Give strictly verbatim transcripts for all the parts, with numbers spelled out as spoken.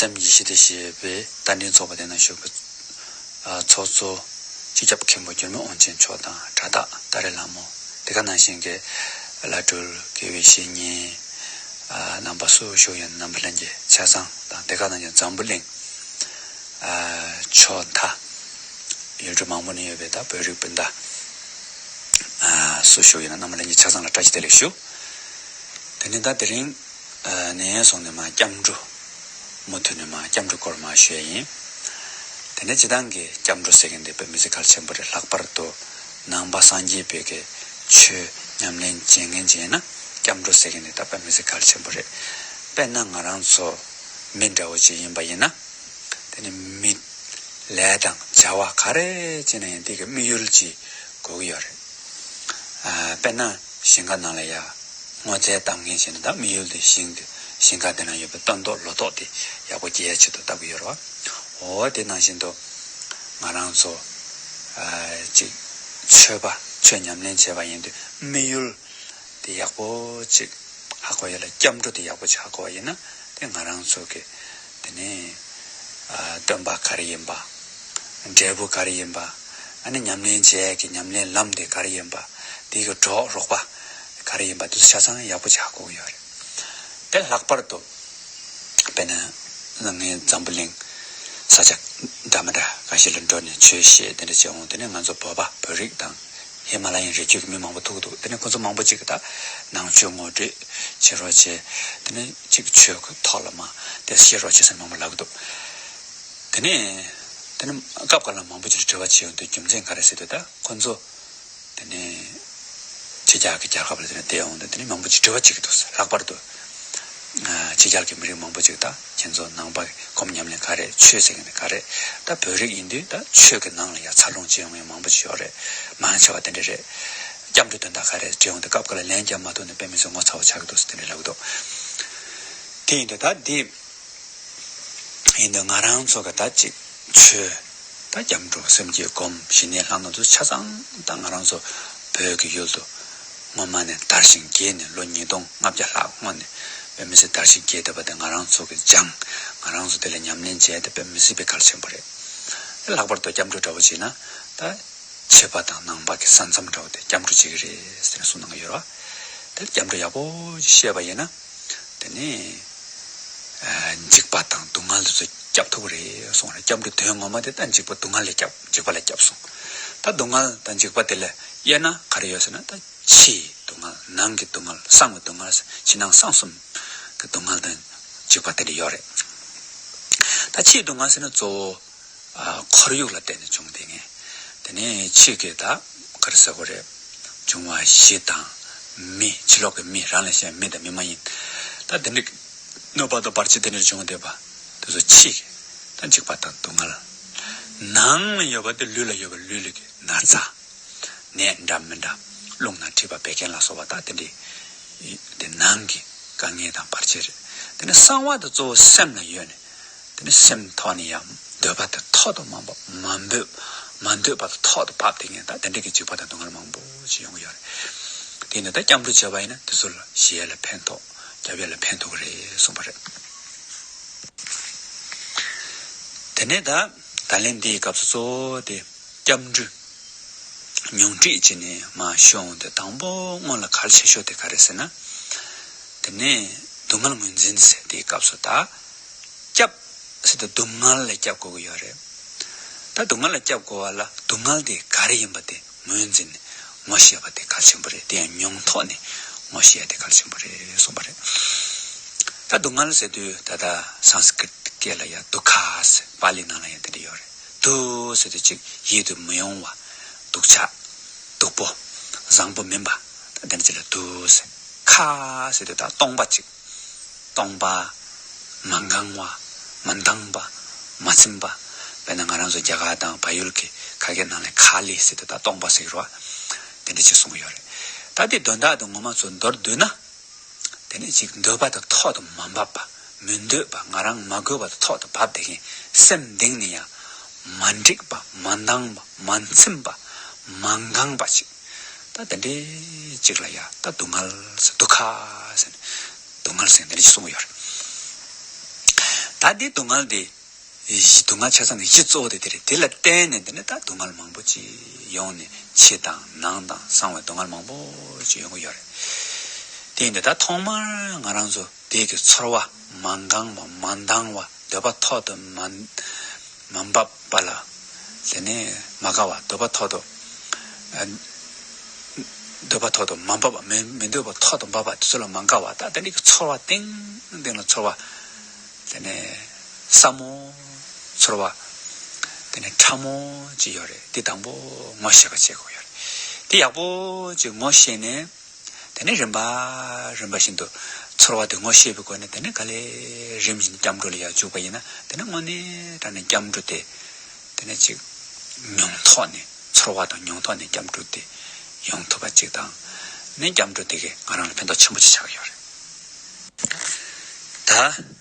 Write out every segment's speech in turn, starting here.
ལྡན་ཡེ་ཤེས་དེ་ཞེས་པའི་རྟ་མགྲིན་ཚོགས་པ་དེ་ནང་བཞུགས་པའི་ཚོགས་གཙོ་སྤྱི་ཁྱབ་མཁན་པོ་འགྱུར་མེད་དབང་ཆེན་མཆོག་དང་གྲྭ་བདག་ཏཱ་རེ་ལྷ་མོ། དེ་ག་ནང་བཞིན་གྱི་བླ་སྤྲུལ་དགེ་བའི་བཤེས་གཉེན་རྣམ་པ་སུ་བཞུགས་ཡོད་ན་རྣམ་པ་ལྷན་རྒྱས་ཆ་ཚང་དང་། དེ་ག་ནང་བཞིན་འཛམ་བུ་གླིང་ཕྱོགས་མཐའ་ཡུལ་གྲུ་མང་པོ་ནས་ཡོད་པའི་ད་བོད་རིགས་སྤུན་ཟླ་སུ་བཞུགས་ཡོད་ན་རྣམ་པ་ལྷན་རྒྱས་ཆ་ཚང་ལ་བཀྲ་ཤིས་བདེ་ལེགས་ཞུ། དེ་ནས་ད་དེ་རིང་ནས་བཟུང་ནས་མ་སྐྱབས་འགྲོ་མུ་མཐུད་ནས་མ་སྐྱབས་འགྲོ་སྐོར་མ་ཞུ་ཡ་ཡིན། དེ་ནས་སྤྱིར་བཏང་གི་སྐྱབས་འགྲོ་ཟེར་མཁན་དེ་དཔེ་མི་སྲིད་གལ་ཆེན་པོ་རེད། ལྷག་པར་དུ་ནང་པ་སངས་རྒྱས་པའི་གི་ཆོས་ཉམས་ལེན་བྱེད་མཁན་ཅིག་ཡིན་ན་སྐྱབས་འགྲོ་ཟེར་མཁན་དེ་ད་དཔེ་མི་སྲིད་གལ་ཆེན་པོ་རེད། དཔེར་ན་ང་རང་ཚོ་མི་འདྲ་བོ་ཅིག་ཡིན་པ་ཡིན་ན། དེ་ནི་མི་ལས་དང་བྱ་བ་ག་རེ་བྱས་ན་ཡང་དེ་གི་དམིགས་ཡུལ་ཅིག་དགོས་ཀྱི་ཡོད་རེད། ཨ་དཔེར་ན་ཞིང་ཁ་ནང་ལ་ཡ་སྔོ་ཚལ་བཏབ་མཁན་བྱས་ན་ད་དམིགས་ཡུལ་དེ་ཞིང་དེ་ཞིང་ཁ་དེ་ནང་ཡོད་པའི་སྟོན་ཐོག་ལོ་ཏོག་དེ་ཡག་པོ་སྐྱེ་ཡ་ཆེད་དུ་བཏབ་ཀྱི་ཡོད་རེད་བ། འོ་དེ་ནང་བཞིན་དུ་ང་རང་ཚོ་ཨ་ཅིག་ཆོས་པ་ཆོས་ཉམས་ལེན་བྱས་པ་ཡིན་དུས་དམིགས་ཡུལ་དེ་ཡག་པོ་ཅིག་ཧ་གོ་ཡ་ལ་སྐྱབས་འགྲོ་དེ་ཡག་པོ་ཅིག་ཧ་གོ་བ་ཡིན་ན་དེ་ང་རང་ཚོ་གི་དེ་ནས་ཨ་སྟོན་པ་ག་རེ་ཡིན་པ། འབྲས་བུ་ག་རེ་ཡིན་པ། ཨ་ནི་ཉམས་ལེན་བྱེད་ཀྱི་ཉམས་ལེན་ལམ་དེ་ག་རེ་ཡིན་པ། དེ་གི་གྲོགས་རོགས་པ་ག་རེ་ཡིན་པ་དེ་ཚོ་ཆ་ཚང་ཡག་པོ་ཅིག་ཧ་གོ་གི་ཡོད་རེད། དེ་ལྷག་པར་དུ་དཔེར་ན་ངས་འཛམ་བུ་གླིང་ས་ཆ་འདྲ་མི་འདྲ་ཁ་ཤས་ལ་འགྲོ་ནས་ཆོས་བཤད་དེ་འདྲ་བྱས་འོང་དེ་ནས་ང་ཚོ་བོད་པ་བོད་རིགས་དང་། ཧི་མ་ལ་ཡའི་རི་རྒྱུད་ཀྱི་མི་མང་པོ་ཐུག་འདུག་དེ་ནས་ཁོ་ཚོ་མང་པོ་ཅིག་གིས་ད་ནང་ཆོས་ངོ་སྤྲོད་བྱེད་རོགས་བྱེད། དེ་ནས་ཅིག་ཆོས་ཀྱི་ཐོག་ལ་མ་དེ་བཤད་རོགས་བྱེད་ཟེར་མང་པོ་ལབ་ཀྱི་འདུག་དེ་ནས་དེ་ནས་སྐབས་འགའ་ལ་མང་པོ་ཅིག་ལ་དྲི་བ་བྱེད་ཡོང་དུས་རྒྱུ་མཚན་ག་རེ་ཟེར་དུས་ད་ཁོ་ཚོ་དེ་ནས་ཕྱི་རྒྱལ་གྱི་རྒྱལ་ཁབ་ལ་དེ་ནས་བསྡད་ཡོང་དུས་དེ་ནས་མང་པོ་ཅིག་དྲི་བ་བྱེད་ཀྱི་འདུག་ལྷག་པར་དུ། ཕྱི་རྒྱལ་གྱི་མི་རིགས་མང་པོ་ཅིག་ད་ཁྱེད་ཚོ་ནང་པ་གི་སྒོམ་ཉམས་ལེན་ག་རེད། ཆོས་ཟེར་མཁན་དེ་ག་རེད། ད་བོད་རིགས་ཡིན་དུས་ད་ཆོས་ཀྱི་ནང་ལ་ཡ་འཚར་ལོངས་བྱེད་ཡོང་མཁན་མང་པོ་ཅིག་ཡོད་རེད། མང་ཆེ་བ་དེ་འདྲ་རེད། སྐྱབས་འགྲོ་དོན་དག་ག་རེད་དྲིས་ཡོང་དུས་སྐབས་འགའ་ལ་ལན་རྒྱག་མ་ཐུབ་ནས་དཔེ་མི་སྲིད་ངོ་ཚ་བོ་ཆགས་ཀྱི་འདུག་ཟེར་དེ་འདྲ་ལབ་ཀྱི་འདུག་དེ་ཡིན་དུས་ད་འདི་ཡིན་དུས་ང་རང་ཚོ་གི་ད་ཅིག་ཆོས་ད་སྐྱབས་འགྲོ་སེམས་བསྐྱེད་སྒོམ་ཞི་གནས་ལྷག་ནོར་དུ་ཆ་ཚང་ད་ང་རང་ཚོ་བོད་ཀྱི་ཡུལ་དུ། སྔོན་མ་ནས་དར་ཞིང་རྒྱས་ནས་ལོ་ཉིས་སྟོང་ལྔ་བརྒྱ་ལྷག་སྔོན་ནས་དཔེ་མི་སྲིད་དར་ཞིང་རྒྱས་བསྡད་པ་དེ་ང་རང་ཚོ་གིས་སྦྱངས། ང་རང་ཚོ་དེ་ལ་ཉམས་ལེན་བྱས་ཏེ་དཔེ་མི་སྲིད་པའི་གལ་ཆེན་པོ་རེད། ལྷག་པར་དུ་སྐྱབས་འགྲོ་འདྲ་བོ་བྱས་ན་ད་ཕྱི་པ་དང་ནང་པ་གི་ས་མཚམས་འདྲ་བོ་དེ་སྐྱབས་འགྲོ་བྱེད་ཀྱི་རེད་ཟེར་ནས་གསུངས་གནང་གི་ཡོད་རེད་བ། དེ་སྐྱབས་འགྲོ་ཡག་པོ་ཤེས་པ་ཡིན་ན་དེ་ནས་འཇིགས་པ་དང་སྡུག་བསྔལ་དེ་ཚོ་སྐྱབས་ཐུབ་ཀྱི་རེད་གསུངས་རེད། སྐྱབས་འགྲོ་དོན་ངོ་མ་དེ་ད་འཇིགས་པ་སྡུག་བསྔལ་ལས་སྐྱབས་འཇིགས་པ་ལས་སྐྱབས་གསུངས། ད་སྡུག་བསྔལ་དང་འཇིགས་པ་དེ་ལས་གཡེལ་ན་ག་རེ་ཡོད་ཟེར་ན་ད། ཕྱིའི་སྡུག་བསྔལ། ནང་གི་སྡུག་བསྔལ། གསང་བའི་སྡུག་བསྔལ། ཕྱི་ནང་གསང་གསུམ་གྱི་སྡུག་བསྔལ་དང་འཇིགས་པ་དེ་འདྲ་ཡོད་རེད། ད་ཕྱིའི་སྡུག་བསྔལ་ཟེར་ན་གཙོ་བོ་ཨ་ཁོར་ཡུག་ལ་བརྟེན་ནས་བྱུང་བསྡད་མཁན། དེ་ནས་ཕྱི་གི་ད་ག་རེ་ཟེར་དགོས་རེད། འབྱུང་བ་བཞི་དང་མི། ཕྱི་ལོགས་ཀྱི་མི། རང་ལས་གཞན་མི་དང་མི་མ་ཡིན། ད་དེ་འདྲ་གནོད་པ་དང་བར་ཆད་དེ་འདྲ་བྱུང་བསྡད་པ་དེ་ཚོ་ཕྱི་གི་ད་འཇིགས་པ་དང་སྡུག་བསྔལ། ནང་ལ་ཡོད་པ་དེ་ལུས་ལ་ཡོད་པ་ལུས་ལ་གི་ན་ཚ། ནད་འདྲ་མི་འདྲ། རླུང་ནད་མཁྲིས་པ་བད་ཀན་ལ་སོགས་པ་དག་དེ་འདྲའི་དེ་ནང་གི་དཀའ་ངལ་དང་བར་ཆད་རེད། དེ་ནས་གསང་བ་དེ་གཙོ་བོ་སེམས་ལ་ཡོད་ནས་དེ་ནས་སེམས་ཐོག་ནས་ཡང་འདོད་པ་དེ་ཐོག་ཏུ་མ་བབས། མ་འདོད་མ་འདོད་པ་དེ་ཐོག་ཏུ་བབས། དེ་ངས་ད་དེ་འདྲ་གི་འཇིགས་པ་དང་སྡུག་བསྔལ་མང་པོ་ཞིག་ཡོང་གི་ཡོད་རེད། དེ་ནས་ད་སྐྱབས་འགྲོ་བྱས་པ་ཡིན་ན་དེ་ཚོ་ལ་ཞི་ཡ་ལ་ཕན་ཐོགས། སྐྱབས་ཡ་ལ་ཕན་ཐོགས་ཀྱི་རེད་གསུངས་པ་རེད། དེ་ནས་ད་ད་ལན་འདིའི་སྐབས་སུ་གཙོ་བོ་དེ། སྐྱབས་འགྲོའི་ཉུང་འཕྲི་བྱས་ནས་མར་ཞུ་འོང་དུས་དང་པོ་སྔོན་ལ་གལ་ཆེ་ཤོས་དེ་ག་རེ་ཟེར་ན། དེ་ནས་སྡུག་བསྔལ་ངོས་འཛིན་ཟེར་དེའི་སྐབས་སུ་ད་སྐྱབས་ཟེར་དུས་སྡུག་བསྔལ་ལ་སྐྱབས་དགོས་ཀྱི་ཡོད་རེད། ད་སྡུག་བསྔལ་ལ་སྐྱབས་དགོས་པ་ལ་སྡུག་བསྔལ་དེ་ག་རེ་ཡིན་པ་དེ་ངོས་འཛིན་ནས་ངོ་ཤེས་པ་དེ་གལ་ཆེན་པོ་རེད། དེ་ཡང་མྱོང་ཐོག་ནས་ངོ་ཤེས་ཡ་དེ་གལ་ཆེན་པོ་རེད་གསུངས་པ་རེད། ད་སྡུག་བསྔལ་ཟེར་དུས་ད་ལྟ་སཾ་སྐྲྀཏ་སྐད་ལ་ཡ་དུ་ཁ་ཟེར། པཱ་ལི་ནང་ལ་ཡང་དེ་འདྲ་ཡོད་རེད། དུ་ཟེར་དུས་གཅིག་ཡིད་དུ་མི་འོང་བ། སྡུག་ཅག་སྡུག་པོ། བཟང་པོ་མིན་པ། དེ་འདྲ་ཅིག་ལ་དུ་ཟེར། ཁ་ཟེར་དུས་ད་སྟོང་པ་ཅིག་སྟོང་པ། མ་འགེངས་པ། མ་འདང་བ། མ་ཚིམ་པ། དཔེར་ན་ང་རང་ཚོ་རྒྱ་གར་དང་བལ་ཡུལ་གྱི་ཁ་སྐད་ནང་ལ་ཁ་ལི་ཟེར་དུས་ད་སྟོང་པ་ཟེར་གྱི་རེད་བ། དེ་འདྲ་ཅིག་གསུངས་ཡོད་རེད། ད་དེ་དོན་དག་དེ་ངོ་མ་ཚོ་མདོར་བསྡུས་ན། དེ་ནས་ཅིག་འདོད་པ་དང་ཐོག་ཏུ་མ་བབས་པ། མི་འདོད་པ། ང་རང་མ་དགོས་པ་དང་ཐོག་ཏུ་བབས་བསྡད་མཁན། སེམས་གཏིང་ནས་ཡང་མ་འགྲིག་པ། མ་འདང་བ། མ་ཚིམ་པ། མ་འགེངས་པ་ཅིག་ད་དེ་འདྲའི་ཅིག་ལ་ཡ་ད་སྡུག་བསྔལ་ཟེར། དུ་ཁ་ཟེར་ནས་སྡུག་བསྔལ་ཟེར་ནས་དེ་འདྲ་ཅིག་གསུངས་ཡོད་རེད། ད་འདི་སྡུག་བསྔལ་འདི་གཞི་སྡུག་བསྔལ་ཆ་ཚང་གི་གཞི་གཙོ་བོ་དེ་དེ་རེད། དེ་ལ་བརྟེན་ནས་དེ་ནས་ད་སྡུག་བསྔལ་མང་པོ་ཅིག་ཡོང་ནས་ཕྱི་དང་ནང་དང་གསང་བའི་སྡུག་བསྔལ་མང་པོ་ཅིག་ཡོང་གི་ཡོད་རེད། དེ་ཡིན་དུས་ད་ཐོག་མར་ང་རང་ཚོ་དེ་གི་ཚོར་བ་མ་འགངས་པ་མ་འདང་བ་འདོད་པ་ཐོག་ཏུ་མ་མ་འབབ་པ་ལ། དེ་ནས་མ་དགའ་བ་འདོད་པ་ཐོག་ཏུ། ཨ། འདོད་པ་ཐོག་ཏུ་མ་འབབ་པ་མི་མི་འདོད་པ་ཐོག་ཏུ་འབབ་པ་དེ་ཚོ་ལ་མ་དགའ་བ། ད་དེ་འདྲ་གི་ཚོར་བ་ཏིང་ཏིང་ལ་ཚོར་བ། དེ་ནས་སྲབ་མོ་ཚོར་བ། དེ་ནས་ཕྲ་མོ་ཅིག་ཡོད་རེད། དེ་དང་པོ་ངོ་ཤེས་པ་བྱེད་དགོས་ཡོད་རེད། དེ་ཡག་པོ་ཅིག་ངོ་ཤེས་ནས། དེ་ནས་རིམ་པ་རིམ་པ་བཞིན་དུ་ཚོར་བ་དེ་ངོ་ཤེས་པའི་སྒོ་ནས། དེ་ནས་ག་ལེ་རིམ་བཞིན་སྐྱབས་འགྲོ་ལ་ཡར་འཇུག་པ་ཡིན་ན། དེ་ནས་དངོས་གནས་དྲང་གནས་སྐྱབས་འགྲོ་དེ། དེ་ནས་ཅིག་མྱོང་ཐོག་ནས། ཚོར་བ་དང་མྱོང་ཐོག་ནས་སྐྱབས་འགྲོ་དེ་ཡོང་ཐུབ་པ་ཅིག་དང་། ནས་སྐྱབས་འགྲོ་དེ་གིས་ང་རང་ལ་ཕན་ཐོགས་ཆེན་པོ་ཅིག་ཆགས་ཀྱི་ཡོད་རེད། ད།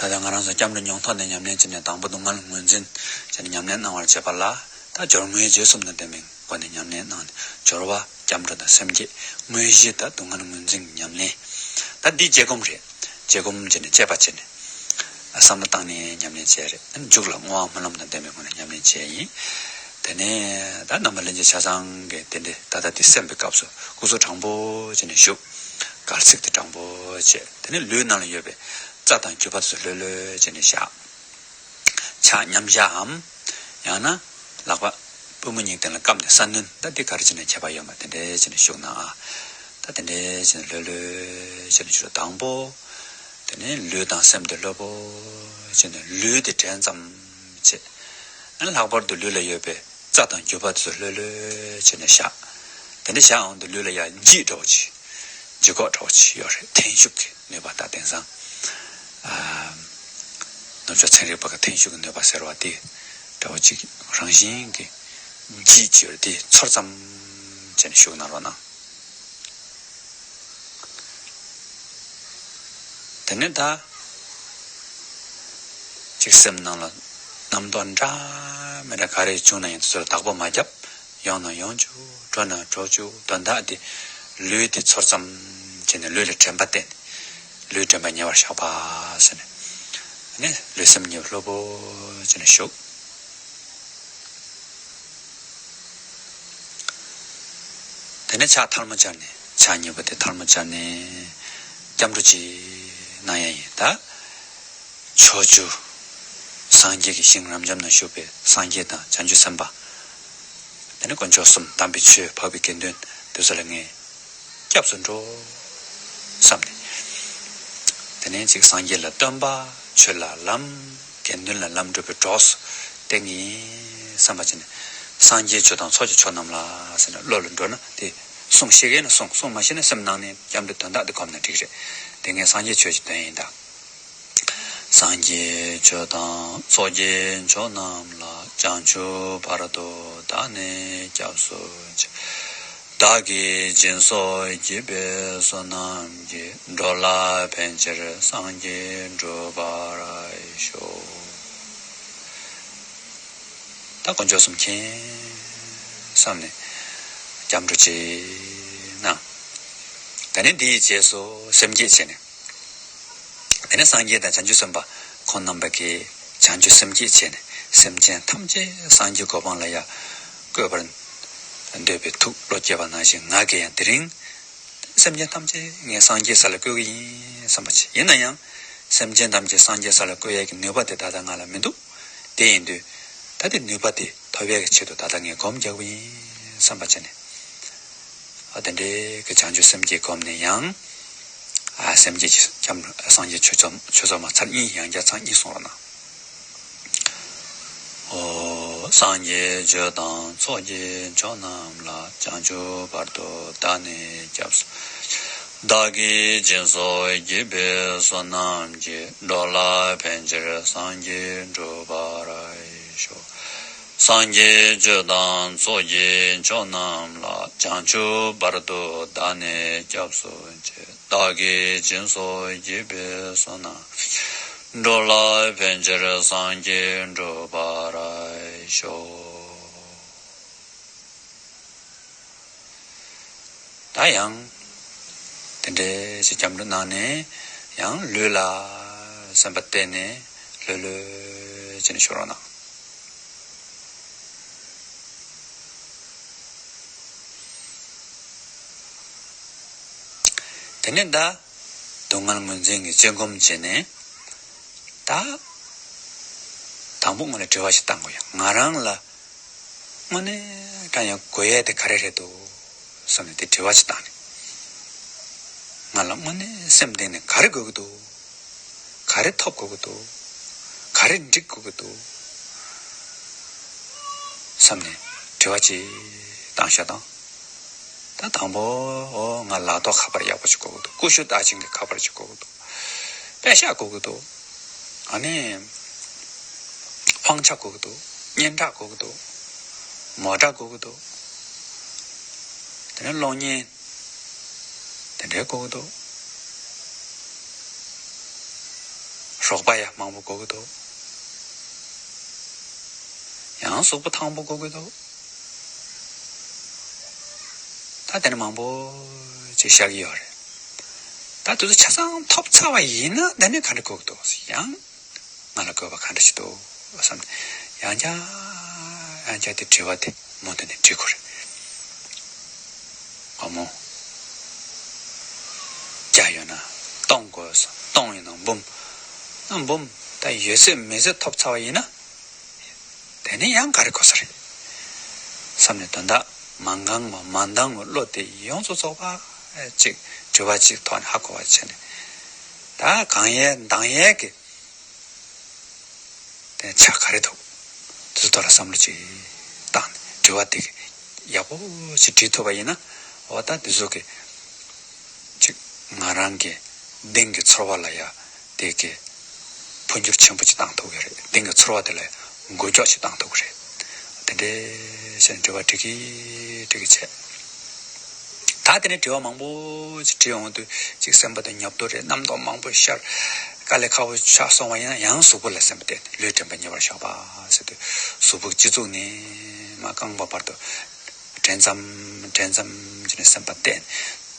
ད་ལྟ་ང་རང་ཚོ་སྐྱབས་འགྲོ་མྱོང་ཐོག་ནས་ཉམས་ལེན་བྱས་ནས། དང་པོ་སྡུག་བསྔལ་ངོས་འཛིན་བྱས་ནས་ཉམས་ལེན་གནང་བར་བྱེད་པ་ལ། ད་སྦྱོར་དངོས་རྗེས་གསུམ་དང་ལྡན་པའི་སྒོ་ནས་ཉམས་ལེན་གནང་ནས། སྦྱོར་བ་སྐྱབས་འགྲོ་དང་སེམས་བསྐྱེད། དངོས་གཞི་ད་སྡུག་བསྔལ་ངོས་འཛིན་གྱི་ཉམས་ལེན། ད་འདི་བརྒྱད་སྒོམ་རེད། བརྒྱད་སྒོམ་བྱས་ནས་དཔྱད་པ་བྱས་ནས། བསམ་བློ་བཏང་ནས་ཉམས་ལེན་བྱས་རེད། མཇུག་ལ་བསྔོ་བ་སྨོན་ལམ་དང་ལྡན་པའི་སྒོ་ནས་ཉམས་ལེན་བྱས་ཡིན། དེ་ནས་ད་རྣམ་པ་ལྷན་རྒྱས་ཆ་ཚང་གིས་དེ་འདྲའི་ད་ལྟ་དེ་གསན་པའི་སྐབས་སུ་སྐུ་གཟུགས་དྲང་པོ་བྱས་ནས་བཞུགས། གར་ཚིགས་དེ་དྲང་པོ་བྱས། དེ་ནས་ལུས་ནང་ལ་ཡོད་པའི་རྩ་དང་རྒྱུས་པ་ཚོ་ལྷོད་ལྷོད་བྱས་ནས་བཞག། ཕྱག་མཉམ་བཞག་གམ། ཡང་ན་ལག་པ་པུས་མོ་གཉིས་སྟེང་ལ་བསྐམས་ནས་ས་བསྣུན། ད་འདི་ག་རེ་བྱས་ན་ཁྱད་པར་ཡོད་མ། དེ་འདྲའི་བྱས་ནས་བཞུགས་ན། ཨ། ད་དེ་འདྲའི་བྱས་ནས་ལྷོད་ལྷོད་བྱས་ནས་བཞུགས། དང་པོ། དེ་ནས་ལུས་དང་སེམས་དེ་ལྷོད་པོ་བྱས་ནས། ལུས་དེ་དྲན་ཙམ་བྱས། ཨ་ནི་ལྷག་པར་དུ་ལུས་ལ་ཡོད་པའི་རྩ་དང་རྒྱུས་པ་དེ་ཚོ་ལྷོད་ལྷོད་བྱས་ནས་བཞག། དེ་འདྲ་བཞག་འོང་དུས་ལུས་ལ་ཡང་ལྗིད་འདྲ་བོ་ཅིག། ལྗིད་ཁོག་འདྲ་བོ་ཅིག་ཡོད་རེད། ཐན་ཤུགས་ཀྱི་ནུས་པ། ད་དེང་སང་། ཨ། ནུབ་ཕྱོགས་ཚན་རིག་པ་གི་ཐན་ཤུགས་ཀྱི་ནུས་པ་ཟེར་བ་དེ་འདྲ་བོ་ཅིག་རང་བཞིན་གྱི་ལྗིད་ཅིག་ཡོད་རེད། དེ་ཚོར་ཙམ་བྱས་ནས་བཞུགས་གནང་རོགས་གནང་། དེ་ནས་ད་ཅིག་སེམས་ནང་ལ་རྣམ་རྟོག་འདྲ་མི་འདྲ་ག་རེ་བྱུང་ན་ཡང་། དེ་ཚོ་ལ་བདག་པོ་མ་བརྒྱབ། ཡོང་ན་ཡོང་བཅུག། འགྲོ་ན་འགྲོ་བཅུག། དོན་དག་དེ་ལུས་དེ་ཚོར་ཙམ་བྱས་ནས། ལུས་ལ་དྲན་པ་བསྟེན་ནས། ལུས་དྲན་པ་ཉེ་བར་བཞག་པ་ཟེར་ནས། ཨ་ནི་ལུས་སེམས་གཉིས་ལྷོད་པོ་བྱས་ནས་བཞུགས། དེ་ནས་ཕྱག་ཐལ་མོ་སྦྱར་ནས། ཕྱག་གཉིས་པོ་དེ་ཐལ་མོ་སྦྱར་ནས་སྐྱབས་འགྲོ་ཅིག་གནང་ཡ་ཡིན། ད་ཕྱོགས་བཅུ་སངས་རྒྱས་ཀྱི་ཞིང་རབ་འབྱམས་ན་བཞུགས་པའི་སངས་རྒྱས་དང་བྱང་ཆུབ་སེམས་དཔའ། དེ་ནས་དཀོན་མཆོག་གསུམ། དམ་པའི་ཆོས། འཕགས་པའི་དགེ་འདུན། དེ་ཚོ་ལ་ངས་སྐྱབས་སུ་འགྲོ་བསམ་ནས། དེ་ནས་ཅིག་སངས་རྒྱས་ལ་སྟོན་པ། ཆོས་ལ་ལམ། དགེ་འདུན་ལ་ལམ་སྒྲུབ་པའི་གྲོགས་སུ་བསྟེན་གྱི་ཡིན་བསམ་པ་བྱས་ནས། སངས་རྒྱས་ཆོས་དང་ཚོགས་ཀྱི་མཆོག་རྣམས་ལ་ཟེར་ནས་བློ་ལ་འགྲོ་ན། དེ་གསུང་ཤེས་མཁན་ན་གསུང་། གསུང་མ་ཤེས་ན་སེམས་ནང་ནས་སྐྱབས་འགྲོའི་དོན་དག་དེ་གོམས་ནས་འགྲིག་རེད། དེ་ངས་སངས་རྒྱས་ཆོས་ཀྱི་དོན་ཡིན་ད། སངས་རྒྱས་ཆོས་དང་ཚོགས་ཀྱི་མཆོག་རྣམས་ལ། བྱང་ཆུབ་བར་དུ་བདག་ནི་སྐྱབས་སུ་མཆི། བདག་གིས་སྦྱིན་སོགས་བགྱིས་པའི་བསོད་ནམས་ཀྱིས། འགྲོ་ལ་ཕན་ཕྱིར་སངས་རྒྱས་འགྲུབ་པར་ཤོག། ད་དཀོན་མཆོག་གསུམ་མཁྱེན་བསམ་ནས་སྐྱབས་འགྲོ་ཅིག་གནང་། དེ་ནས་འདིའི་རྗེས་སུ་སེམས་བསྐྱེད་བྱས་ནས། དེ་ནས་སངས་རྒྱས་དང་བྱང་ཆུབ་སེམས་དཔའ་ཁོང་རྣམ་པ་གིས་བྱང་ཆུབ་སེམས་བསྐྱེད་བྱས་ནས། སེམས་ཅན་ཐམས་ཅད་སངས་རྒྱས་གོ་འཕང་ལ་ཡར་བཀོད་པར་འདོད་པའི་ཐུགས་བློ་བསྐྱེད་པ་ནང་བཞིན། ང་གིས་ཡང་དེ་རིང་སེམས་ཅན་ཐམས་ཅད་ངས་སངས་རྒྱས་ས་ལ་བཀོད་ཀྱི་ཡིན་བསམ་པ་བྱས། ཡིན་ན་ཡང་སེམས་ཅན་ཐམས་ཅད་སངས་རྒྱས་ས་ལ་བཀོད་ཡས་ཀྱི་ནུས་པ་དེ་ད་ལྟ་ང་ལ་མི་འདུག། དེ་ཡིན་དུས་ད་དེ་ནུས་པ་དེ་ཐོབ་ཡས་ཀྱི་ཆེད་དུ་ད་ལྟ་ངས་སྒོམ་རྒྱག་གི་ཡིན་བསམ་པ་བྱས་ནས། ཨ། དེ་འདྲའི་གི་བྱང་ཆུབ་སེམས་བསྐྱེད་བསྒོམས་ནས་ཡང་། ཨ། སེམས་བསྐྱེད་ཀྱི་སྐྱབས། སངས་རྒྱས་ཆོས་ཚོགས། ཆོས་ཚོགས་མ་ཚར་གཉིས། ཡང་བསྐྱར་ཚར་གཉིས་གསུང་རོགས་གནང་། ཨོ། སངས་རྒྱས་ཆོས་དང་ཚོགས་ཀྱི་མཆོག་རྣམས་ལ། བྱང་ཆུབ་བར་དུ་བདག་ནི་སྐྱབས་སུ། བདག་གིས་སྦྱིན་སོགས་བགྱིས་པའི་བསོད་ནམས་ཀྱིས། འགྲོ་ལ་ཕན་ཕྱིར་སངས་རྒྱས་འགྲུབ་པར་ཤོག། སངས་རྒྱས་ཆོས་དང་ཚོགས་ཀྱི་མཆོག་རྣམས་ལ། བྱང་ཆུབ་བར་དུ་བདག་ནི་སྐྱབས་སུ་མཆི། བདག་གིས་སྦྱིན་སོགས་བགྱིས་པའི་བསོད་ནམས། འགྲོ་ལ་ཕན་ཕྱིར་སངས་རྒྱས་འགྲུབ་པར་ཤོག། ད་ཡང་དེ་འདྲའི་ཞིག་སྐྱབས་འགྲོ་གནང་ནས། ཡང་ལུས་ལ་སེམས་པ་གཏད་ནས། ལྷོད་ལྷོད་བྱས་ནས་བཞུགས་རོགས་གནང་། དེ་ནས་ད་སྡུག་བསྔལ་ངོས་འཛིན་གྱི་དཔྱད་སྒོམ་བྱས་ནས། ད་དང་པོ་ང་ལ་དྲི་བ་ཞིག་བཏང་དགོས་ཡ། ང་རང་ལ་དངོས་གནས་དྲང་ཡང་དགོས་ཡས་དེ་ག་རེ་རེད་འདུག་བསམ་ནས་དེ་དྲི་བ་ཞིག་བཏང་ནས། ང་ལ་དངོས་གནས་སེམས་གཏིང་ནས་ག་རེ་དགོས་ཀྱི་འདུག་ག་རེ་ཐོབ་དགོས་ཀྱི་འདུག་ག་རེ་འགྲིག་དགོས་ཀྱི་འདུག་བསམ་ནས་དྲི་བ་ཅིག་བཏང་ཤོག་དང་། ད་དང་པོ་ང་ལག་ཐོག་ཁ་པར་ཡག་པོ་ཅིག་དགོས་ཀྱི་འདུག་ཀུ་ཤུ་རྟགས་ཅན་གྱི་ཁ་པར་ཅིག་དགོས་ཀྱི་འདུག་པེ་ཤག་དགོས་ཀྱི་འདུག་ཨ་ནི། དབང་ཆ་དགོས་ཀྱི་འདུག་སྙན་གྲགས་དགོས་ཀྱི་འདུག་མོ་ཊ་དགོས་ཀྱི་འདུག་དེ་ནས་གློག་བརྙན་དེ་འདྲའི་དགོས་ཀྱི་འདུག་རོགས་པ་ཡ་མང་པོ་དགོས་ཀྱི་འདུག་ཡང་གཟུགས་པོ་ཐང་པོ་དགོས་ཀྱི་འདུག་ད་དེ་ནས་མང་པོ་ཅིག་བཤད་ཀྱི་ཡོད་རེད། ད་དེ་ཚོ་ཆ་ཚང་ཐོབ་ཚར་བ་ཡིན་ན་དེ་ནས་ག་འདྲ་དགོས་ཀྱི་འདུག་ཡང་། ང་ལ་དགོས་པ་ག་འདྲ་ཞིག་འདུག་བསམ་ནས། ཡང་བསྐྱར་ཡང་བསྐྱར་དེ་དྲི་བ་དེ་མུ་མཐུད་ནས་དྲི་དགོས་རེད། བ་མོ། བརྒྱ་ཡོད་ན་སྟོང་དགོས་སོ། སྟོང་ཡོད་ན་འབུམ། ཨ་འབུམ། ད་ཡོད་ཚད་མེད་ཚད་ཐོབ་ཚར་བ་ཡིན་ན། དེ་ནས་ཡང་ག་རེ་དགོས་ས་རེད། བསམ་ནས་དོན་དག་མ་འགངས་པ་མ་འདང་བའི་བློ་དེ་ཡོངས་སུ་རྫོགས་པ་ཅིག་དྲི་བ་ཅིག་ཐོག་ནས་ཧ་གོ་བ་བྱས་ནས། ད་གང་ཡལ་འདང་ཡལ་གྱི་དེ་ཆ་ག་རེ་འདུག་དེ་ཚོ་ཐོག་ལ་བསམ་བློ་ཅིག་བཏང་ནས་དྲི་བ་དེ་ཡག་པོ་ཅིག་དྲིས་ཐུབ་པ་ཡིན་ན། འོ་ད་དེ་ཚོ་གི་ཅིག་ང་རང་གི་གདེང་གི་ཚོར་བ་ལ་ཡ་དེ་གི་འཕོ་འགྱུར་ཆེན་པོ་ཅིག་བཏང་ཐུབ་ཀྱི་རེད། གདེང་གི་ཚོར་བ་དེ་ལ་འགུལ་སྐྱོད་ཅིག་བཏང་ཐུབ་ཀྱི་རེད། དེ་འདྲའི་བྱས་ནས་དྲི་བ་དྲི་གི་དྲི་གི་བྱས། ད་དེ་ནས་དྲི་བ་མང་པོ་ཅིག་དྲི་ཡོང་དུས་ཅིག་སེམས་པ་དེ་ཉོབ་ཏོ་རེད། རྣམ་རྟོག་མང་པོ་ཤར། དཀའ་ལས་ཁག་པོ་ཆགས་སོང་བ་ཡིན་ན་ཡང་གཟུགས་པོ་ལ་སེམས་པ་བརྟེན་ནས་ལུས་དྲན་པ་ཉེ་བར་བཞག་པ་ཟེར་དུས་གཟུགས་པོ་སྤྱི་གཙུག་ནས་མར་རྐང་པ་བར་དུ་དྲན་ཙམ་དྲན་ཙམ་བྱས་ནས་སེམས་པ་བརྟེན།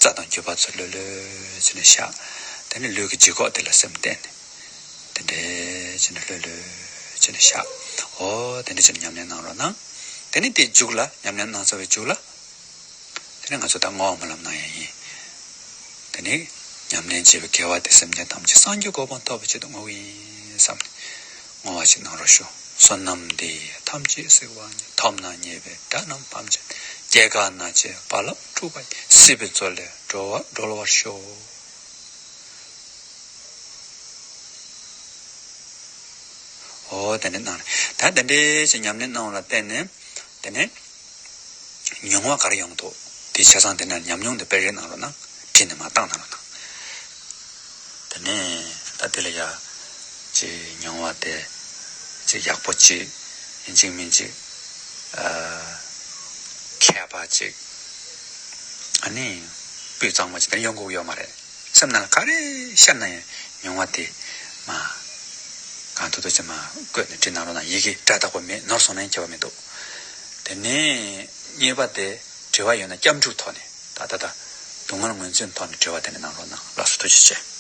རྩ་དང་རྒྱུ་བ་ཚོ་ལྷོད་ལྷོད་བྱས་ནས་བཞག་དེ་ནས་ལུས་ཀྱི་ལྗིད་ཁོག་དེ་ལ་སེམས་བརྟེན་ནས། དེ་འདྲའི་བྱས་ནས་ལྷོད་ལྷོད་བྱས་ནས་བཞག་འོ་དེ་འདྲ་བྱས་ནས་ཉམས་ལེན་གནང་རོགས་གནང་། དེ་ནས་དེའི་མཇུག་ལ་ཉམས་ལེན་གནང་ཚར་བའི་མཇུག་ལ། དེ་ནས་ང་ཚོ་ད་བསྔོ་བ་སྨོན་ལམ་གནང་ཡ་ཡིན། དེ་ནས་ཉམས་ལེན་བྱས་པའི་དགེ་བ་དེ་སེམས་ཅན་ཐམས་ཅད་སངས་རྒྱས་གོ་འཕང་ཐོབ་པའི་ཆེད་དུ་བསྔོ་གི་ཡིན་བསམ་ནས་བསྔོ་བ་ཞིག་གནང་རོགས་ཞུ། བསོད་ནམས་འདི་ཡིས་ཐམས་ཅད་གཟིགས་པ་ཉིད། ཐོབ་ནས་ཉེས་པའི་དགྲ་རྣམས་ཕམ་བྱས་ནས། སྐྱེ་རྒ་ན་འཆིའི་རྦ་རླབས་འཁྲུགས་པ་ཡི། སྲིད་པའི་མཚོ་ལས་འགྲོ་བ་སྒྲོལ་བར་ཤོག་འོ་དེ་འདྲ་གནང་རེད། ད་དེ་འདྲའི་ཞིག་ཉམས་ལེན་གནང་བ་ལ་བརྟེན་ནས་དེ་ནས་མྱོང་བ་ག་རེ་ཡོང་འདུག་དེ་ཆ་ཚང་དེ་ན་ཉམས་མྱོང་དེ་སྤེལ་རེས་གནང་རོགས་གནང་། བྲིས་ནས་མར་བཏང་གནང་རོགས་གནང་། དེ་ནས་ད་དེ་ལ་ཡ་ཅིག་མྱོང་བ་དེ་ཅིག་ཡག་པོ་ཅིག་ཡིན་གཅིག་མིན་གཅིག་ཨ་མཁས་པ་ཅིག་ཨ་ནི་སྤུས་གཙང་མ་ཅིག་དེ་ཡོང་དགོས་ཡོད་མ་རེད། སེམས་ནང་ལ་ག་རེ་ཤར་ན་ཡང་མྱོང་བ་དེ་མ་གང་ཐུབ་ཐུབ་ཅིག་མ་བཀོད་ནས་བྲིས་གནང་རོགས་གནང་། ཡི་གེ་སྒྲ་དག་པོ་མེད། ནོར་སོང་ན་ཡང་ཁྱད་པར་མི་འདུག་དེ་ནས་གཉིས་པ་དེ་དྲི་བ་ཡོད་ན་སྐྱབས་འཇུག་ཐོག་ནས་ད་ད་ད་སྡུག་བསྔལ་ངོས་འཛིན་ཐོག་ནས་དྲི་བ་དེ་འདྲ་གནང་རོགས་གནང་། ལགས་སོ། ཐུགས་རྗེ་ཆེ།